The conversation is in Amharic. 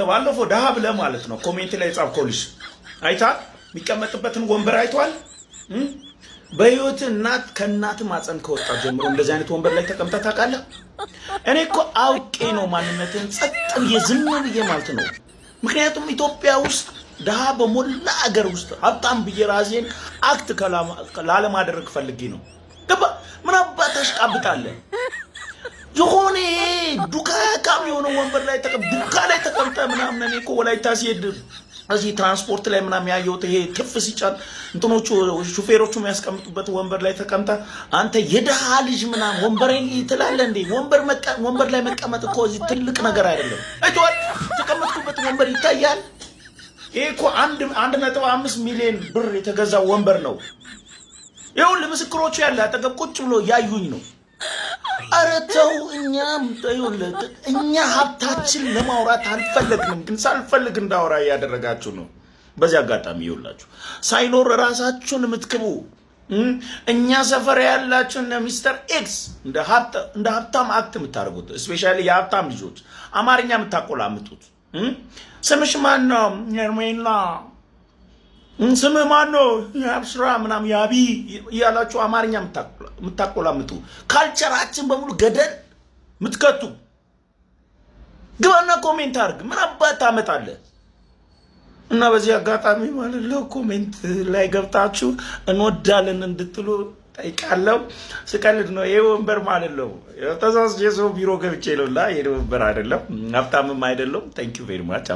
ባለፈው ደሃ ብለህ ማለት ነው comment ላይ የጻፍከው ልጅ አይታል፣ የሚቀመጥበትን ወንበር አይቷል። በህይወት እናት ከእናት ማፀን ከወጣ ጀምሮ እንደዚህ አይነት ወንበር ላይ ተቀምጠህ ታውቃለህ? እኔ እኮ አውቄ ነው ማንነትን ጸጥ ብዬ ዝም ብዬ ማለት ነው። ምክንያቱም ኢትዮጵያ ውስጥ ድሃ በሞላ አገር ውስጥ ሀብታም ብዬ ራሴን act ላለማድረግ ፈልጌ ነው። ገባ? ምን አባት ታሽቃብጣለህ? የሆነ ዱካካም የሆነ ወንበር ላይ ዱካ ላይ ተቀምጠ ምናምን። እኔ እኮ ወላይታ ሲሄድ እዚህ ትራንስፖርት ላይ ምናምን ያየሁት ይሄ ትፍ ሲጫን እንትኖቹ ሹፌሮቹ የሚያስቀምጡበት ወንበር ላይ ተቀምጠ አንተ የድሃ ልጅ ምናምን ወንበሬን ትላለህ እንዴ? ወንበር ላይ መቀመጥ እኮ እዚህ ትልቅ ነገር አይደለም። አይተዋል። የተቀመጥኩበት ወንበር ይታያል። ይሄ እኮ 1.5 ሚሊዮን ብር የተገዛ ወንበር ነው። ይኸውልህ ምስክሮቹ ያለ አጠገብ ቁጭ ብሎ ያዩኝ ነው። ኧረ ተው፣ እኛም እኛ ሀብታችን ለማውራት አልፈለግንም፣ ግን ሳልፈልግ እንዳወራ እያደረጋችሁ ነው። በዚህ አጋጣሚ ይኸውላችሁ ሳይኖር ራሳችሁን የምትክቡ እኛ ሰፈር ያላችሁ እነ Mister X እንደ ሀብታም act የምታደርጉት፣ especially የሀብታም ልጆች አማርኛ የምታቆላምጡት፣ ስምሽ ማን ነው? ሄርሜላ። ስምህ ማን ነው? የአብስራ ምናምን ያቢ እያላችሁ አማርኛ የምታቆላምጡ፣ culture ኣችን በሙሉ ገደል የምትከቱ፣ ግባና comment አድርግ። ምን አባት ታመጣለህ? እና በዚህ አጋጣሚ ማለት ነው comment ላይ ገብታችሁ እንወዳለን እንድትሉ ጠይቃለሁ። ስቀልድ ነው። ይሄ ወንበር ማለት ነው ተሳስቼ ሰው ቢሮ ገብቼ ነው እና ይሄ ወንበር አይደለም፣ ሀብታምም አይደለም። Thank you very much.